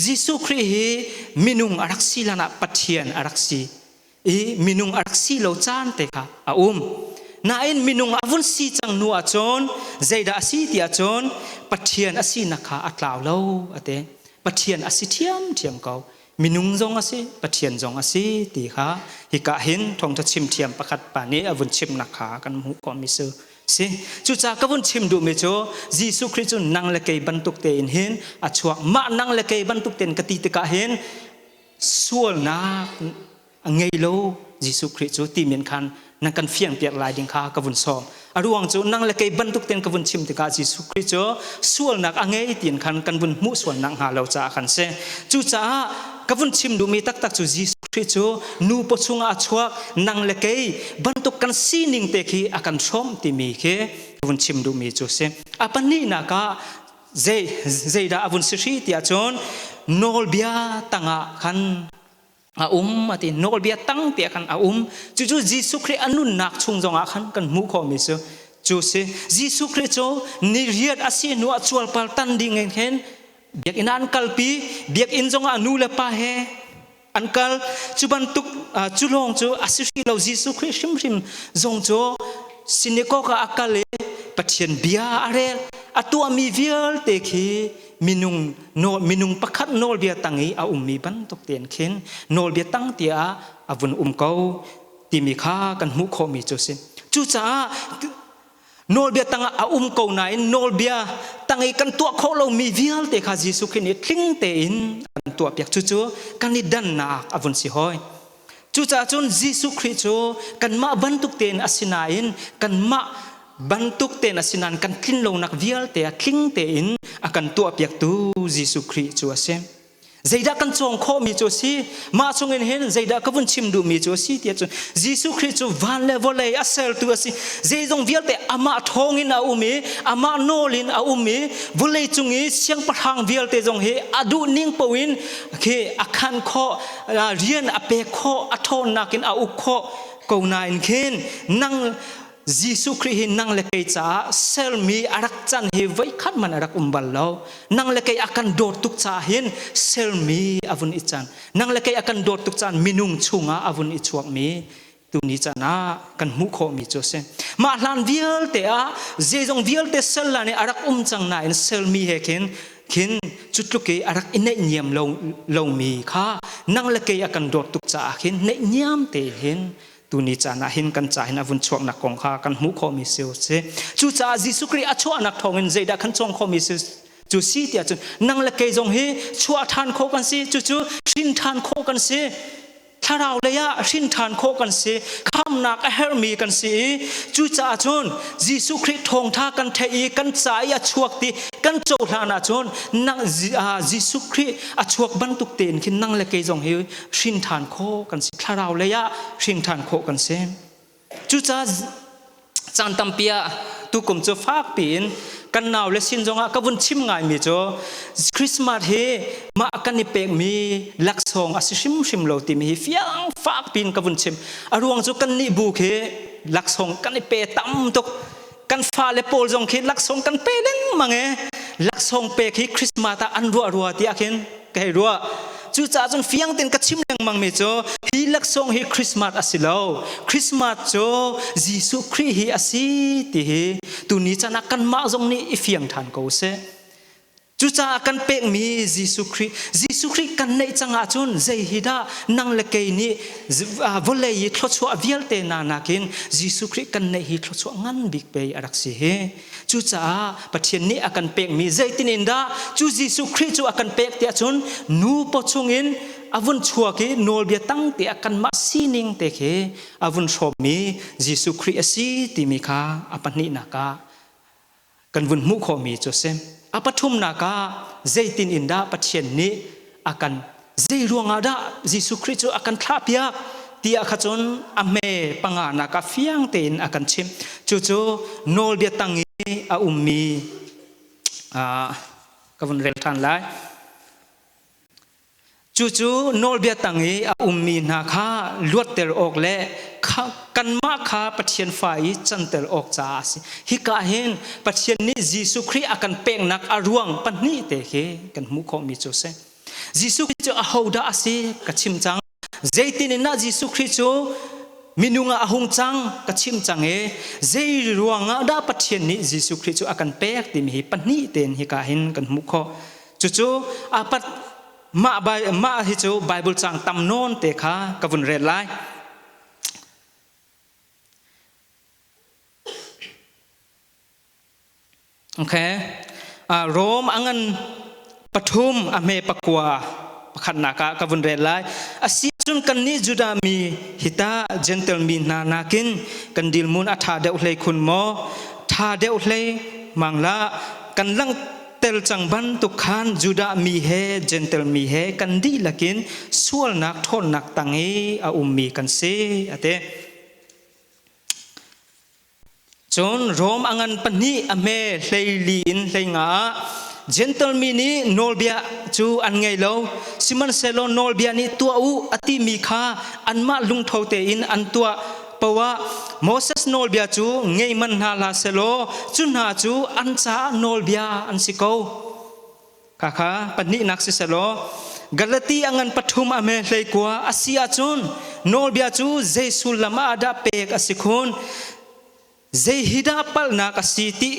Speaker 1: Jesuh Khrih hi minung a rak si hlan ah Pathian a rak si i minung a rak si lo caan te kha a um. Nain minung a vun si cang hnu ahcun zeidah a si ti ahcun Pathian a sinak kha a tlau lo a ti. Pathian a si ṭhiamṭhiam ko. Minung zong a si, Pathian zong a si ti kha hika hin thawngṭha chim thiam pakhat pa nih a vun chimnak kha kan hmuh khawhmi si. Si. Cucaah ka vun chim duhmi cu Jesuh Khrih cu nang le kei bantuk tein hin a chuak. Mah nang le kei bantuk tein ka ti tikah hin sualnak a ngei lo Jesuh Khrih cu ti men khan nan kan fiangpiak lai ding kha ka vun sawm. A ruang cu nang le kei bantuk ten ka vun chim tikah Jesuh Khrih cu sualnak a ngei tiin khan kan vun hmuh sualnak hnga lo caah khan si. Cucaah ka vun chim duhmi taktak cu Jesuh Khrih cu nu pawchung ah a chuak nang le kei bantuk kan sining te khi a kan hrawmh timi khi ka vun chim duhmi cu si. A pahnihnak ah zei zeidah a vun si hri tiah cun nawlbia tangah khan a um a ti nawlbia tang te khan a um cucu Jesuh Khrih a nunnak chung zongah khan kan hmuh khawhmi cu cu si Jesuh Khrih cu ni riat a si hnu ah cualpal tan ding in khin biakinn ah an kalpi biakinn zongah nu le pa he an kal cu bantuk cu lawng cu a si hrih lo Jesuh Khrih hrimhrim zong cu synagogue ah a kal i Pathian bia a rel a tuahmi vialte khi minung minung pakhat nawlbia tang i a ummi bantuk tein khin nawlbia tang tiah a vun um ko timi kha kan hmuh khawhmi cu a si. Cucaah nawlbia tangah a um ko nain nawlbia tang i kan tuah khawh lomi vialte kha Jesuh Khrih nih tling tein an tuahpiak. Cucu kan i dannak a vun si hoi. Cucaah cun Jesuh Khrih cu kanmah bantuk tein a si nain kanmah bantuk tein a si nain kan tlin lonak vialte ah tling tein a kan tuahpiaktu Jesuh Khrih cu a si. Zeidah kan cawng khawhmi cu a si? Mah chungin hin zeidah ka vun chim duhmi cu a si tiah cun Jesuh Khrih cu van le vawlei a sertu a si. Zeizong vialte amah thawngin a um i amah nawl in a um i vawlei cung i siangpahrang vialte zong hi a duh ning paoh in khi a khan khawh rian a pek khawh a ṭhawnnak in a uk khawh ko nain khin nang Jesuh Khrih hi nang le kei caah sermi a rak can hi voikhat man a rak um bal lo. Nang le kei a kan dawt tuk caah hin sermi a vun i can. Nang le kei a kan dawt tuk caan minung chungah a vun i chuakmi tuni caan ah kan hmuh khawhmi cu a si. Mah hlan vialte ah zeizong vialte sel lan i a rak um cang nain sermi he khin khin cu tluk i a rak i neihniam lo lomi kha nang le kei a kan dawt tuk caah khin neihniam tein hin tuni caan ah hin kan ca hin a vun chuaknak kong kha kan hmuh khawhmi si si. Cucaah Jesuh Khrih a chuahnak thawngin zeidah kan cawng khawhmi si cu si tiah cun nang le kei zong hi chuah ṭhan khawh kan si cucu hrin ṭhan khawh kan si thlarau lei ah hrin ṭhan khawh kan si khamnak a herhmi kan si i cucaah cun Jesuh Khrih thawngṭha kan theih i kan ca i a chuak ti kan cohlan ahcun nang Jesuh Khrih a chuak bantuk tein khin nang le kei zong hi hrin ṭhan khawh kan si thlarau lei ah hrin ṭhan khawh kan si cucaah caan tampi ah tukum cu fak piin kan nau le sin zongah ka vun chim ngaimi cu Christmas hi mah kan i pekmi laksawng a si hrimhrim lo timi hi fiang fak piin ka vun chim a ruang cu kan nih bu khi laksawng kan i pe tam tuk kan fale pawl zong khi laksawng kan pe lengmang e laksawng pek hi Christmas ah an ruah rua tiah khin ka hei ruah cucaah cun fiang tein ka chim lengmang mi cu hi laksawng hi Christmas a si lo Christmas cu Jesuh Khrih hi a si ti hi tuni chan ah kanmah zong nih i fiang ṭhan ko seh Cucaah kan pekmi Jesuh Khrih, Jesuh Khrih kan neih cang ahcun zei hi dah nang le kei nih vawlei i thluachuah vialte na nakin Jesuh Khrih kan neih hi thluachuah ngan bik pei a rak si hi. Cucaah Pathian nih a kan pekmi zeitin in dah cu Jesuh Khrih cu a kan pek tiah cun nu paw chungin a vun chuak i nawlbia tang te a kanmah sining te khi a vun hrawmmi Jesuh Khrih a si timi kha a pahnihnak ah kan vun hmuh khawhmi cu a si. A pathumnak ah zeitin in dah Pathian nih a kan zei ruangah dah Jesuh Khrih cu a kan thlahpiak tiah kha cun a hme panganak ah fiang tein a kan chimh. Cucu nawlbia tang i a ummi ka vun rel ṭhan lai. Cucu nawlbia tang i a ummi hna kha luatter awk le kanmah kha Pathian fa i canter awk caah a si. Hika hin Pathian nih Jesuh Khrih a kan peknak a ruang pahnih te khi kan hmuh khawhmi cu a si. Jesuh Khrih cu ahodah a si ka chim cang. Zeitin in dah Jesuh Khrih cu minung ah a hung cang ka chim cang i zei ruangah dah Pathian nih Jesuh Khrih cu a kan pek timi hi pahnih tein hika hin kan hmuh khawh. Cucu a pat mah mah hi cu Bible cang tam nawn te kha ka vun rel lai. Okay. Uh, Rom a ngan pathum a hme pakua pakhatnak ah ka vun rel lai. Asi cun kannih Judah mi hita Gentle mi hna nakin kan dilmun a ṭha deuh hlei khun maw? Ṭha deuh hlei mang la kan lang tel cang bantuk khan Judah mi he Gentle mi he kan dihlak in sualnak ṭhawnnak tang i a ummi kan si a ti. Cun Rom a ngan pahnih a hme hleili in hleinga ah Gentle mi nih nawlbia cu an ngei lo sihmanhsehlaw nawlbia nih tuah u a timi kha anmah lungtho tein an tuah poah Moses nawlbia cu ngei man hna hlah selaw cu hna cu an caah nawlbia an si ko. Khakha pahnihnak si selaw Galati a ngan pathum a me hlei kua a si ahcun nawlbia cu zei sullam ah dah pek a si khun? Zei hi dah palhnak a si ti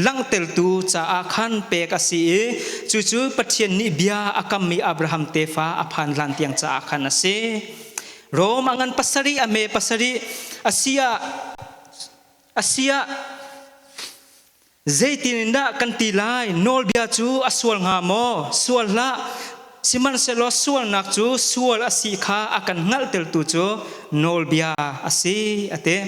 Speaker 1: langhtertu caah khan pek a si i cucu Pathian nih bia a kammi Abraham tefa a phan hlan tiang caah khan a si. Rom a ngan pasarih a me pasarih a si ah a si ah Zeitin in dah kan ti lai? Nawlbia cu a sual hnga maw? Sual hlah. Sihmanhsehlaw sualnak cu sual a si kha a kan hngalhtertu cu nawlbia a si, a ti.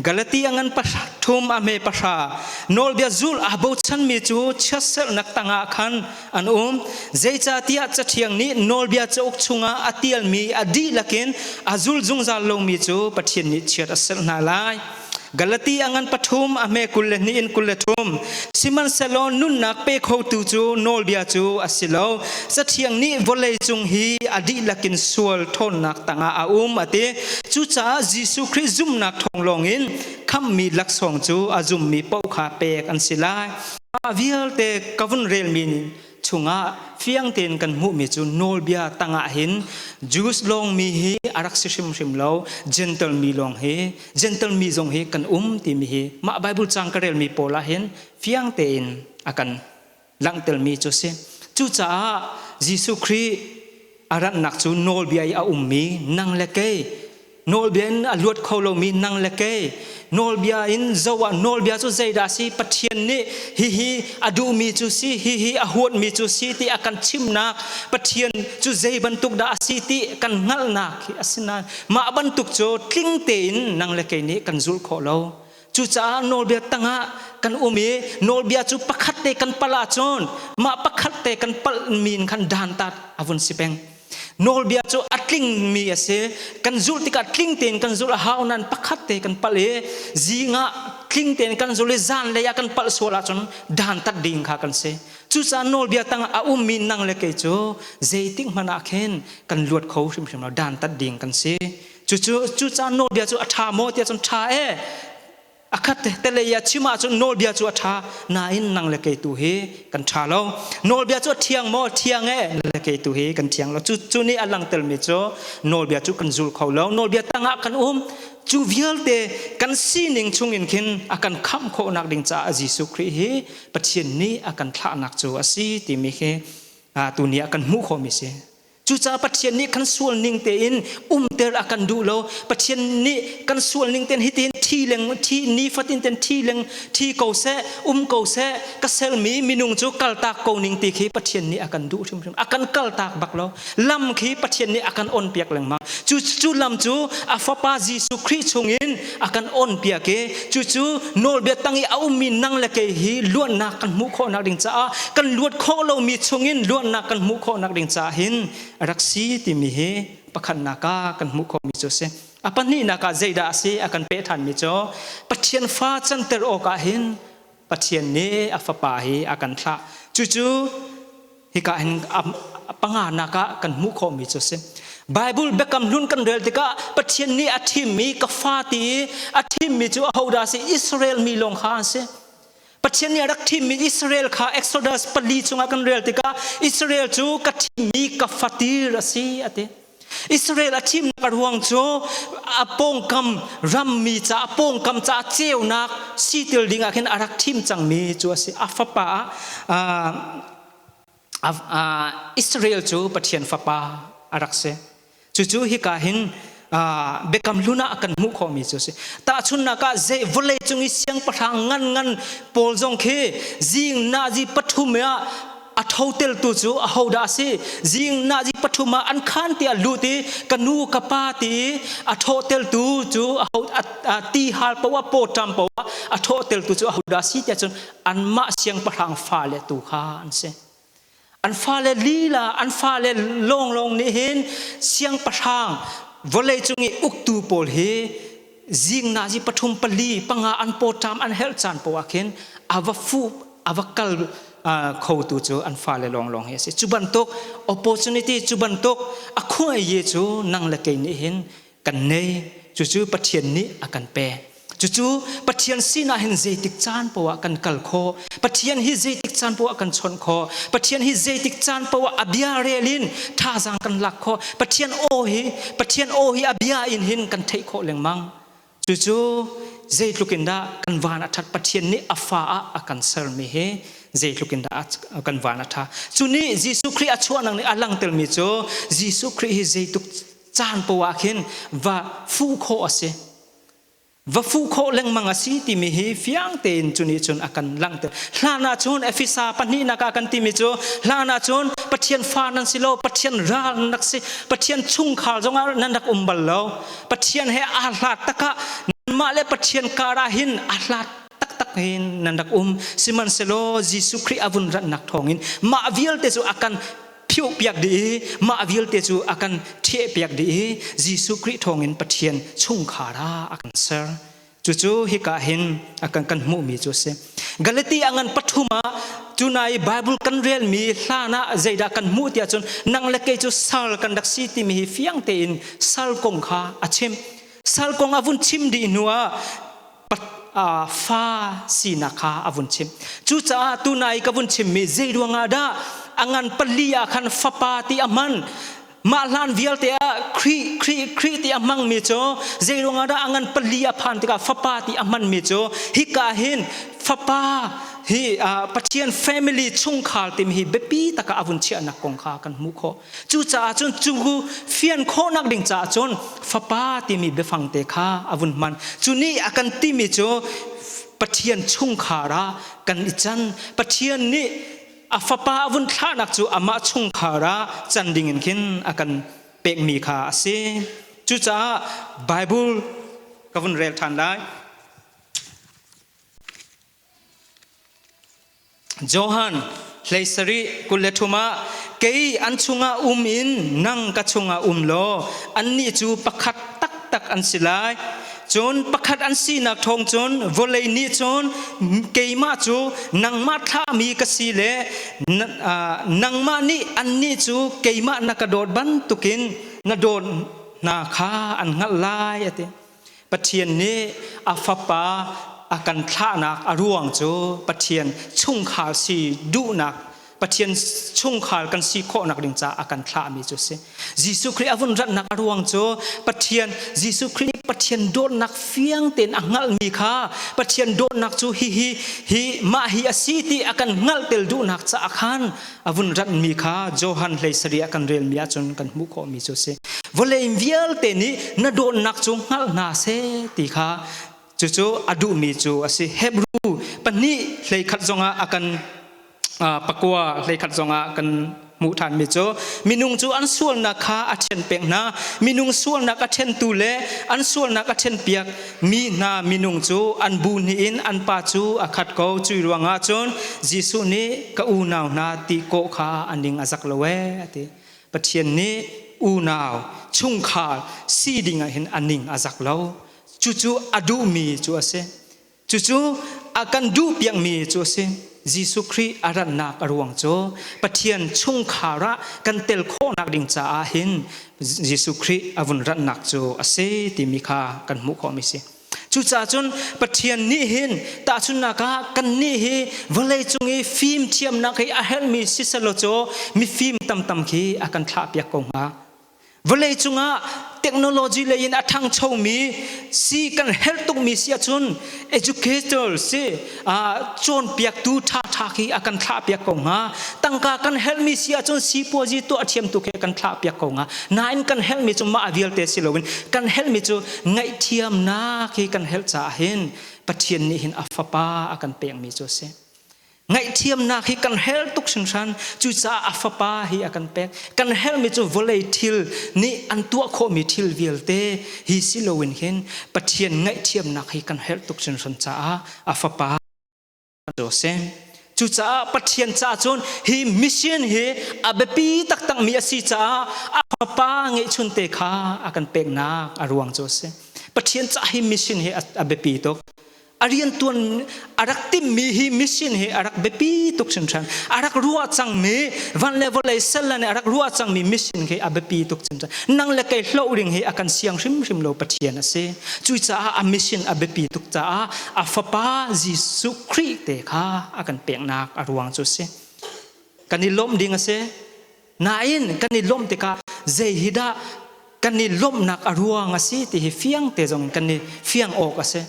Speaker 1: Galati a ngan pathum a hme pahra. Nawlbia zulh aa bochanmi cu chiatserhnak tangah khan an um. Zeicahtiah Cathiang nih nawlbia cauk chungah a tialmi a dihlak in a zul zungzal lomi cu Pathian nih chiat a serh hna lai. Galati a ngan pathum a hme 22 in 23. Sihmanhsehlaw nunnak pe khotu cu nawlbia cu a si lo. Cathiang nih vawlei cung hi a dihlak in sual ṭhawnnak tangah a um a ti. Cucaah Jesuh Khrih zumhnak thawng lawngin khamhmi laksawng cu a zummi paoh kha pek an si lai. Mah vialte ka vun relmi chungah fiang tein kan hmuhmi cu nawlbia tangah hin Jews lawng mi hi a rak si hrimhrim lo, Gentle mi lawng hi, Gentle mi zong hi kan um timi hi mah Bible cang ka relmi pawl ah hin fiang tein a kan langhtermi cu si. Cucaah Jesuh Khrih a rannak cu nawlbia i a ummi nang le kei nawlbia in a luat kho lomi nang le kei nawlbia in zo ah nawlbia cu zeidah si? Pathian nih hihi a duhmi cu si, hihi a huatmi cu si ti a kan chimnak, Pathian cu zei bantuk dah a si ti kan hngalhnak hi a si nain mah bantuk cu tling tein nang le kei nih kan zulh khawh lo. Cucaah nawlbia tangah kan um i nawlbia cu pakhat te kan palh ahcun mah pakhat te kan palhmi in khan dantat a vun si peng. Nawlbia cu a tlingmi a si. Kan zulh tikah tling tein kan zulh a hau nain pakhat te kan palh i zing ah tling tein kan zulh i zanlei ah kan palh sual ahcun dantat ding kha kan si. Cucaah nawlbia tangah a ummi nang le kei cu zeitik hmanh ah khin kan luat kho hrimhrim lo, dantat ding kan si. Cucu cucaah nawlbia cu a ṭha maw tiah cun ṭha e. A khat te lei ah chim ahcun nawlbia cu a ṭha nain nang le kei tu hi kan ṭha lo. Nawlbia cu a thiang maw? Thiang e. Le kei tu hi kan thiang lo. Cu cu nih a langhtermi cu nawlbia cu kan zul kho lo. Nawlbia tangah kan um. Cu vialte kan sining chungin khin a kan khamh khawhnak ding caah Jesuh Khrih hi Pathian nih a kan thlahnak cu a si timi khi tuni ah kan hmuh khawhmi si. Cucaah Pathian nih kan sual ning tein umter a kan duh lo. Pathian nih kan sual ning tein hitin thi leng thi nifatin ten thi leng thi ko seh, um ko seh, ka sermi minung cu kaltak ko ning ti khi Pathian nih a kan duh hrimhrim. A kan kaltak bak lo. Lam khi Pathian nih a kan on piak lengmang. Cu cu lam cu a fapa Jesuh Khrih chungin a kan on piak i cucu nawlbia tang i a ummi nang le kei hi luatnak kan hmuh khawhnak ding caah kan luat khawh lomi chungin luatnak kan hmuh khawhnak ding caah hin a rak si timi hi pakhatnak ah kan hmuh khawhmi cu a si. A pahnihnak ah zeidah a si a kan peh ṭhanmi cu Pathian fa canter awkah hin Pathian nih a fapa hi a kan thlah. Cucu hika hin panganak ah kan hmuh khawhmi cu a si. Bible biakam hlun kan rel tikah Pathian nih a thimmi ka fa ti i a thimmi cu ahodah a si? Israel mi lawng kha an si. Pathian nih a rak thimmi Israel kha Exodus pali chungah kan rel tikah Israel cu ka thimmi ka fatir a si a ti. Israel a thimnak a ruang cu a pawngkam rammi ca a pawngkam ca ceunak sitil ding ah khin a rak thim cangmi cu a si. A fapa ah Israel cu Pathian fapa a rak si. Cucu hika hin biakam hlun ah kan hmuh khawhmi cu a si. Tahchunhnak ah zei vawlei cung i siangpahrang ngan ngan pawl zong khi zing nazi pathum ah a thoteltu cu ahodah a si? Zing nazi pathum ah an khan tiah lut i ka nu ka pa ti i a thawhteltu cu aho ti hal poah pawṭam poah a thawhteltu cu ahodah a si tiah cun anmah siangpahrang fale tu kha an si. An fale lila, an fale lawnglawng nih hin siangpahrang vawlei cung i uktu pawl hi zing nazi pathum pali panga an pawṭam an herh caan poah khin a va fuh a va kal khotu cu an fale lawnglawng hi a si. Cu bantuk opportunity, cu bantuk a khuai cu nang le kei nih hin kan nei. Cucu Pathian nih a kan pek. Cucu Pathian sinah hin zeitik caan poah kan kal khawh. Pathian hi zeitik caan poah kan chawnh khawh. Pathian hi zeitik caan poah a bia rel in thazaang kan lak khawh. Pathian aw hi Pathian aw hi a bia in hin kan theih khawh lengmang. Cucu zeitluk in dah kan van a ṭhat Pathian nih a fa ah a kan sermi hi zeitluk in dah kan van a ṭha. Cu nih Jesuh Khrih a chuahnak nih a langhtermi cu Jesuh Khrih hi zeitluk caan poah ah khin va fuh khawh a si. Va fuh khawh lengmang a si timi hi fiang tein cu nih cun a kan langhter. Hlan ah cun Efesa pahnihnak ah kan timi cu hlan ah cun Pathian fa nan si lo, Pathian ral nan rak si, Pathian chungkhar zongah nan rak um bal lo. Pathian he aa hlat takah nanmah le Pathian kar ah hin aa hlat taktak hin nan rak um. Sihmanhsehlaw Jesuh Khrih a vun ratnak thawngin mah vialte cu a kan phiuhpiak dih i mah vialte cu a kan ṭhiahpiak dih i Jesuh Khrih thawngin Pathian chungkhar ah a kan ser. Cucu hika hin a kan kan hmuhmi cu a si. Galati a ngan pathum ah tunai Bible kan relmi hlan ah zeidah kan hmuh tiah cun nang le kei cu sal kan rak si timi hi fiang tein sal kong kha a chim. Sal kong a vun chim dih hnu ah fa sinak kha a vun chim. Cucaah tunai ka vun chimmi zei ruangah dah a ngan pali ah khan fapa ti a hman mah hlan vialte ah Khrih Khrih Khrih ti a hmangmi cu zei ruangah dah a ngan pali a phan tikah fapa ti a hmanmi cu hika hin fapa hi Pathian family chungkhar timi hi biapi takah a vun chiahnak kong kha kan hmuh khawh. Cucaah cun cu fian khawhnak ding caah cun fapa timi biafang te kha a vun hman. Cu nih a kan timi cu Pathian chungkhar ah kan i can. Pathian nih a fapa a vun thlahnak cu amah chungkhar ah can ding in khin a kan pekmi kha a si. Cucaah Bible ka vun rel ṭhan lai. Johan 17 23 ah kei an chungah um in nang ka chungah um law annih cu pakhat taktak an si lai. Cun pakhat an sinak thawng cun vawlei nih cun keimah cu nangmah thlahmi ka si le nangmah nih annih cu keimah na ka dawt bantukin na dawt hna kha an hngalh lai a ti. Pathian nih a fapa a kan thlahnak a ruang cu Pathian chungkhar si duhnak Pathian chungkhar kan si khawhnak ding caah a kan thlahmi cu a si. Jesuh Khrih a vun ratnak a ruang cu Pathian Jesuh Khrih nih Pathian dawtnak fiang tein a hngalhmi kha Pathian dawtnak cu hihi hi mah hi a si ti a kan hngalhtel duhnak caah khan a vun ratmi kha Johan 17 a kan relmi ahcun kan hmuh khawhmi cu a si. Vawlei vialte nih na dawtnak cu hngalh hna seh ti kha cucu a duhmi cu a si. Hebru pahnih hleikhat zongah a kan pakua hleikhat zongah kan hmuh ṭhanmi cu minung cu an sualnak kha a ṭhen peng hna. Minung sualnak a ṭhentu le an sualnak a ṭhenpiak mi hna minung cu an bu hnih in an pa cu a khat ko. Cui ruangah cun Jesuh nih ka unau hna ti kawh kha a ning a zak lo ee a ti. Pathian nih unau chungkhar si ding ah hin a ning a zak lo. Cucu a duhmi cu a si. Cucu a kan duhpiakmi cu a si. Jesuh Khrih a ratnak a ruang cu Pathian chungkhar ah kan tel khawhnak ding caah hin Jesuh Khrih a vun ratnak cu a si timi kha kan hmuh khawhmi si. Cucaah cun Pathian nih hin tahchunhnak ah kannih hi vawlei cung i fimthiamnak hi a herhmi siselaw cu mifim tamtam khi a kan thlahpiak ko hnga. Vawlei cungah technology lei in a ṭhangchomi si kan herh tukmi si ahcun educator si cawnpiaktu ṭhaṭha khi a kan thlahpiak ko hnga. Tangka kan herhmi si ahcun sipuazi tuah thiamtu khi a kan thlahpiak ko hnga. Nain kan herhmi cu mah vialte si loin kan herhmi cu ngaihthiamnak hi kan herh caah hin Pathian nih hin a fapa a kan pekmi cu a si. Ngaihthiamnak hi kan herh tuk hringhran. Cucaah a fapa hi a kan pek. Kan herhmi cu vawlei thil nih an tuah khawhmi thil vialte hi si loin hin Pathian ngaihthiamnak hi kan herh tuk hringhran caah a fapa cu a si. Cucaah Pathian caah cun hi mission hi a biapi taktakmi a si caah a fapa ngeihchunte kha a kan peknak a ruang cu a si. Pathian caah hi mission hi a biapi tuk. A riantuan a rak timmi hi mission hi a rak biapi tuk hringhran. A rak ruah cangmi van le vawlei sel le a rak ruah cangmi mission khi a biapi tuk hringhran. Nang le kei hloh ring hi a kan siang hrimhrim lo Pathian a si. Cucaah a mission a biapi tuk caah a fapa Jesuh Khrih te kha a kan peknak a ruang cu a si. Kan i lawmh ding a si. Nain kan i lawmh tikah zei hi dah kan i lawmhnak a ruang a si ti hi fiang te zong kan i fiang awk a si.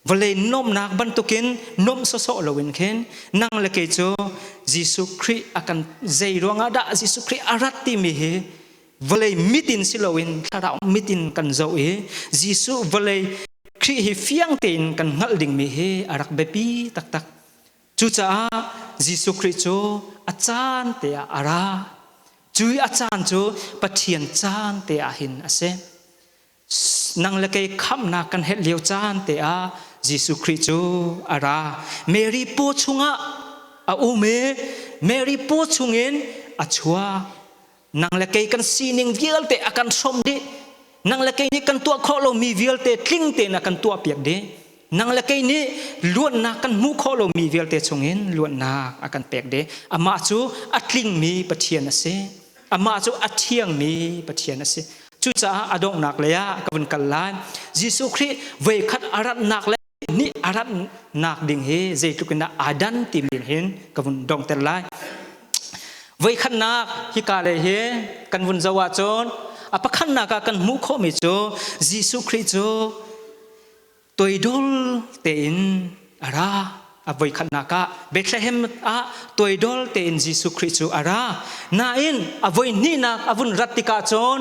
Speaker 1: Vawlei nuamhnak bantukin nuamh sawsawh loin khin nang le kei cu Jesuh Khrih a kan zei ruangah dah Jesuh Khrih a rat timi hi vawlei mit in si loin thlarau mit in kan zoh i Jesuh vawlei Khrih hi fiang tein kan hngalh dingmi hi a rak biapi taktak. Cucaah Jesuh Khrih cu a caan te ah a ra. Cu i a caan cu Pathian caan te ah hin a si. Nang le kei khamhnak kan herh lio caan te ah Jesuh Khrih cu a ra. Mary paw chungah a um i Mary paw chungin a chuak. Nang le kei kan sining vialte a kan hrawmh dih. Nang le kei nih kan tuah khawh lomi vialte tling tein a kan tuahpiak dih. Nang le kei nih luatnak kan hmuh khawh lomi vialte chungin luatnak a kan pek dih. Amah cu a tlingmi Pathian a si. Amah cu a thiangmi Pathian a si. Cucaah a donghnak lei ah ka vun kal lai. Jesuh Khrih voikhat a ratnak le nih a ratnak ding hi zeitluk in dah aa dan timi hin ka vun donghter lai. Voikhatnak hika lei hi kan vun zoh ahcun a pakhatnak ah kan hmuh khawhmi cu Jesuh Khrih cu toidol tein a ra. A voikhatnak ah Bethlehem ah toidol tein Jesuh Khrih cu a ra. Nain a voihnihnak a vun rat tikah cun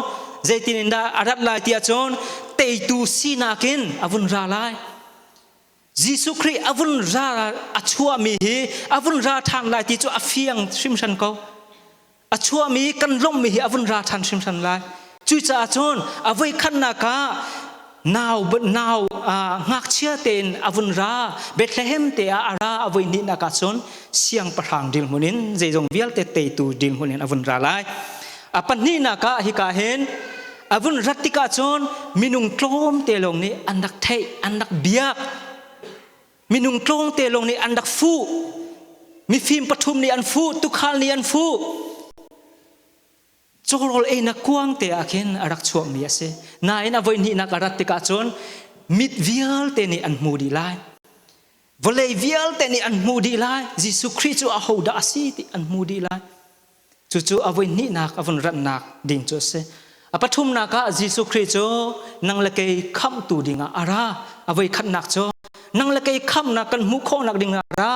Speaker 1: zeitin in dah a rat lai ti ahcun teitu sinak in a vun ra lai. Jesuh Khrih a vun ra a chuahmi hi a vun ra ṭhan lai ti cu a fiang hrimhran ko. A chuahmi kan lawmhmi hi a vun ra ṭhan hrimhran lai. Cucaah cun a voikhatnak ah nau nau ngakchia tein a vun ra Bethlehem te ah a ra a voihnihnak ah cun siangpahrang dirhmun in zeizong vialte teitu dirhmun in a vun ra lai. A pahnihnak ah hika hin a vun rat tikah cun minung tlawmte lawng nih an rak theih an rak biak Minung tlawngte lawng nih an rak fuh. Mifim pathum nih an fuh, tukhal nih an fuh. Cawrawl einak kuang te ah khin a rak chuahmi a si. Nain a voihnihnak a rat tikah cun mit vialte nih an hmu dih lai. Vawlei vialte nih an hmu dih lai. Jesuh Khrih cu ahodah a si ti an hmu dih lai. Cucu a voihnihnak a vun ratnak ding cu a si. A pathumnak ah Jesuh Khrih cu nang le kei khamhtu dingah a ra. A voikhatnak cu nang le kei khamhnak kan hmuh khawhnak dingah a ra.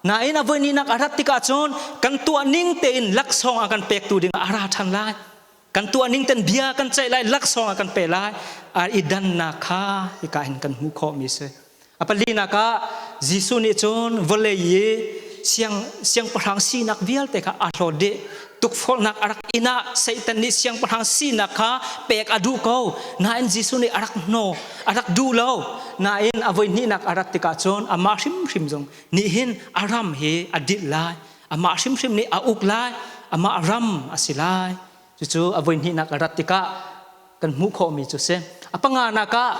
Speaker 1: Nain a voihnihnak a rat tikah cun kan tuah ning tein laksawng a kan pektu dingah a ra ṭhan lai. Kan tuah ning ten bia kan ceih lai, laksawng a kan pe lai. A i dannak kha hika hin kan hmuh khawhmi a si. A palinak ah Jesuh nih cun vawlei i siang siangpahrang sinak vialte kha aa hlawt dih. Tukforhnak a rak inn ah Satan nih siangpahrang sinak kha pek a duh ko. Nain Jesuh nih a rak hnaw, a rak duh lo. Nain a voihnihnak a rat tikah cun amah hrimhrim zong nih hin a ram hi a dilh lai. Amah hrimhrim nih a uk lai. Amah ram a si lai. Cucu a voihnihnak a rat tikah kan hmuh khawhmi cu si. A panganak ah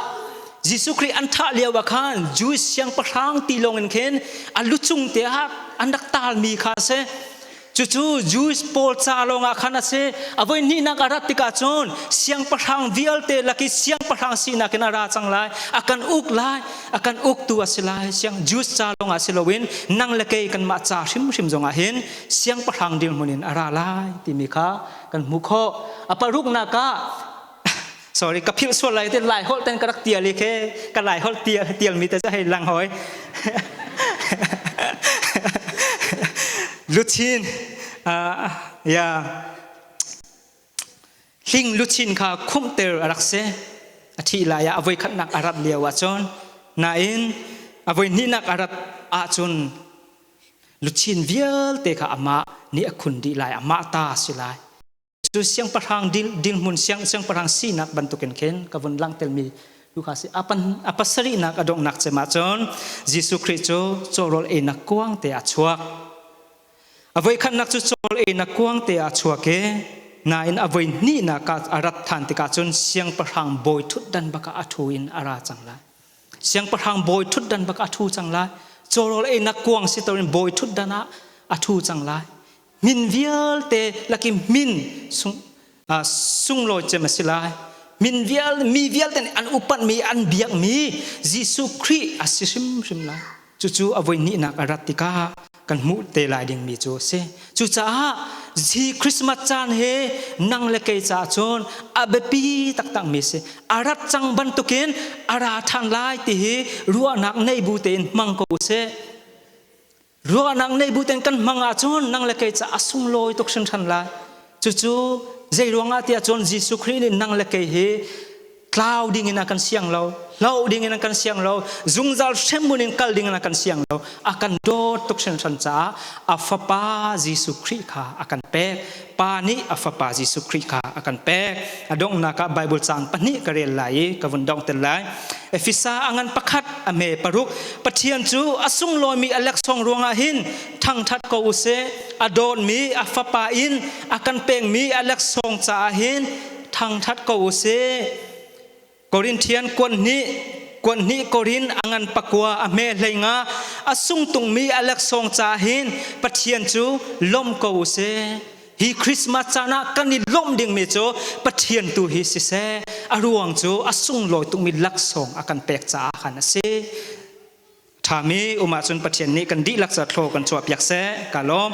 Speaker 1: Jesuh Khrih an thah lio ah khan Jewish siangpahrang ti lawng in khin a lucung te ah an rak taalmi kha a si. Cucu Jewish pawl ca lawng ah khan a si. A voihnihnak a rat tikah cun siangpahrang vialte lak i siangpahrang sinak in a ra cang lai. A kan uk lai. A kan uktu a si lai. Siang Jewish ca lawng ah si loin nang le kei kanmah ca hrimhrim zong ah hin siangpahrang dirhmun in a ra lai timi kha kan hmuh khawh. A paruknak ah sorry ka philh sual lai te lai holh ten ka rak tial i khe ka lai holh tial tial mi te cu hei lang hoi luchin ya hling luchin kha khumhter a rak si a thih lai ah a voi khatnak a rat lio ah cun nain a voi hnihnak a rat ahcun luchin vialte kha amah nih a khun dih lai amah ta a si lai cu siangpahrang dirhmun siang siangpahrang sinak bantukin khin ka vun langhtermi tu kha si a pasarihnak a donghnak cem ah cun Jesuh Khrih cu cawrawl einak kuang te ah chuak a voikhatnak cu cawrawl einak kuang te ah chuak i nain a voi hnihnak ah a rat than tikah cun siangpahrang bawi thutdan bak ah a thu in a ra cang lai Siangpahrang bawi ṭhutdan bak a ṭhu cang lai. Cawrawl einak kuang si toin bawi ṭhutdan ah a ṭhu cang lai. Min vialte laki min sung, uh, sunglawi cem a si lai. Min vial, mi vialte nih an upatmi, an biakmi Jesuh Khrih a si hrimhrim lai. Cucu a voi hnihnak a rat tikah kan hmuh te lai dingmi cu a si. Cucaah Hi Christmas caan he nang le kei caah cun a biapi taktak mi si. A rat cang bantukin a ra ṭhan lai ti hi ruahnak nei bu tein hmang ko usih. Ruahnak nei bu tein kan hmang ahcun nang le kei caah a sunglawi tuk hringhran lai. Cucu zei ruangah tiah cun Jesuh Khrih nih nang le kei hi tlau ding in a kan siang lo, hloh ding in a kan siang lo, zungzal hremhmun in kal ding in a kan siang lo. A kan dawt tuk hringhran caah a fapa Jesuh Khrih kha a kan pek. Pa nih a fapa Jesuh Khrih kha a kan pek. A donghnak ah Bible caang pahnih ka rel lai i ka vun donghter lai. Efesa a ngan pakhat a hme paruk Pathian cu a sunglawimi a leksawng ruangah hin thangthat ko u sih. A dawtmi a fapa in a kan pekmi a leksawng caah hin thangthat ko u sih. Korinthian kuan hnih kuan hnih Korin a ngan pakua a hme hlei nga a sungtungmi a leksawng caah hin Pathian cu lawm ko u sih. Hi Christmas caan ah kan i lawmh dingmi cu Pathian tu hi siseh a ruang cu a sunglawi tukmi laksawng a kan pek caah khan a si. Ṭhami um ahcun Pathian nih kan dihlak ca thlaw kan chuahpiak seh. Ka lawm.